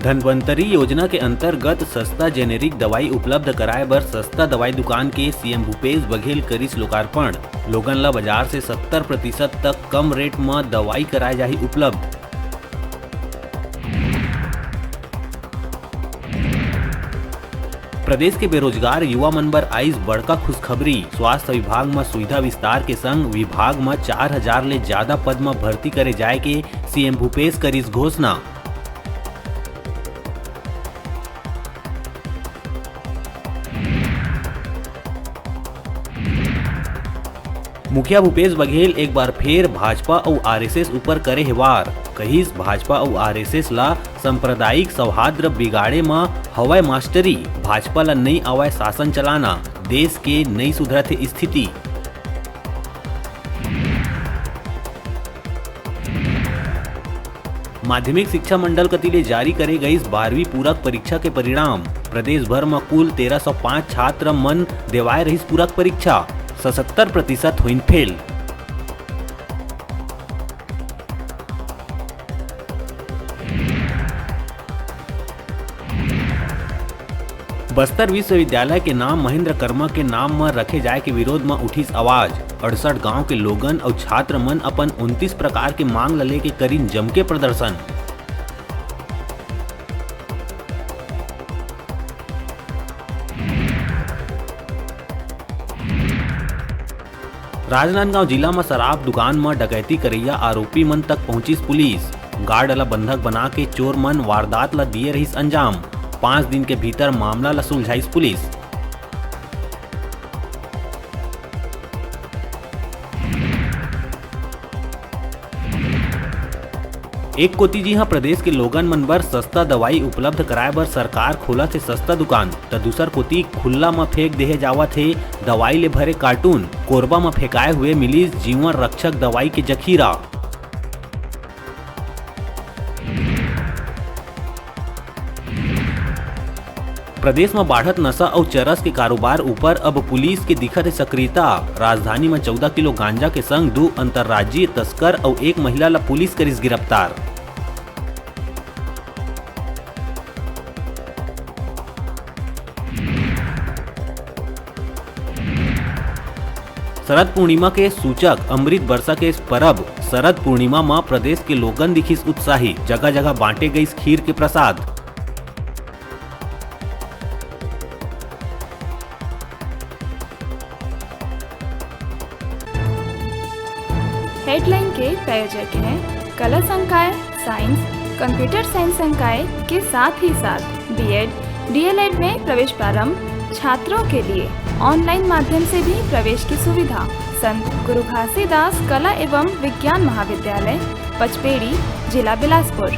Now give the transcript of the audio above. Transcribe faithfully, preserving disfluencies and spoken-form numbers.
धनवंतरी योजना के अंतर्गत सस्ता जेनेरिक दवाई उपलब्ध कराए बर सस्ता दवाई दुकान के सीएम भूपेश बघेल करिस लोकार्पण। लोगन ल बाजार से सत्तर प्रतिशत तक कम रेट म दवाई कराए जाही उपलब्ध। प्रदेश के बेरोजगार युवा मन बर आइस बड़का खुशखबरी। स्वास्थ्य विभाग म सुविधा विस्तार के संग विभाग म चार हजार ले ज्यादा पद म भर्ती करे जाए के सीएम भूपेश करिस घोषणा। मुखिया भूपेश बघेल एक बार फेर भाजपा अउ आरएसएस ऊपर करे हे वार। कहिस, भाजपा अउ आरएसएस ला सांप्रदायिक सौहार्द बिगाड़े म हवय मास्टरी। भाजपा ला नइ आवय शासन चलाना, देश के नइ सुधरत हे स्थिति। माध्यमिक शिक्षा मंडल कति ले जारी करे गइस बारहवीं पूरक परीक्षा के परिणाम। प्रदेश भर म कुल तेरह सौ पाँच छात्र मन देवाए रहिस पूरक परीक्षा, सतहत्तर प्रतिशत होइन फेल। बस्तर विश्वविद्यालय के नाम महेंद्र कर्मा के नाम म रखे जाय के विरोध म उठिस आवाज। अड़सठ गांव के लोगन अउ छात्र मन अपन उनतीस प्रकार के मांग ल लेके करिन जमके प्रदर्शन। राजनांदगांव जिला म शराब दुकान म डकैती करइया आरोपी मन तक पहुंचिस पुलिस। गार्ड ल बंधक बना के चोर मन वारदात ल दिए रहिस अंजाम। पांच दिन के भीतर मामला ल सुलझाइस पुलिस। एक कोति जिहां प्रदेश के लोगन मन बर सस्ता दवाई उपलब्ध कराए बर सरकार खोलत हे सस्ता दुकान, त दूसर कोति खुल्ला म फेंक देहे जावत हे दवाई ले भरे कार्टून। कोरबा म फेंकाए हुए मिलिस जीवन रक्षक दवाई के जखीरा। प्रदेश म बाढ़त नशा अउ चरस के कारोबार ऊपर अब पुलिस के दिखत हे सक्रियता। राजधानी म चौदह किलो गांजा के संग दू अंतर्राज्यीय तस्कर अउ एक महिला ल पुलिस करिस गिरफ्तार। शरद पूर्णिमा के सूचक अमृत बरसा के परब शरद पूर्णिमा म प्रदेश के लोगन दिखिस उत्साही, जगह-जगह बांटे गइस खीर के प्रसाद। हेडलाइन के प्रायोजक हैं कला संकाय, साइंस, कंप्यूटर साइंस संकाय के साथ ही साथ बीएड, डीएलएड में प्रवेश प्रारंभ, छात्रों के लिए ऑनलाइन माध्यम से भी प्रवेश की सुविधा। संत गुरु घासीदास कला एवं विज्ञान महाविद्यालय, पचपेड़ी, जिला बिलासपुर।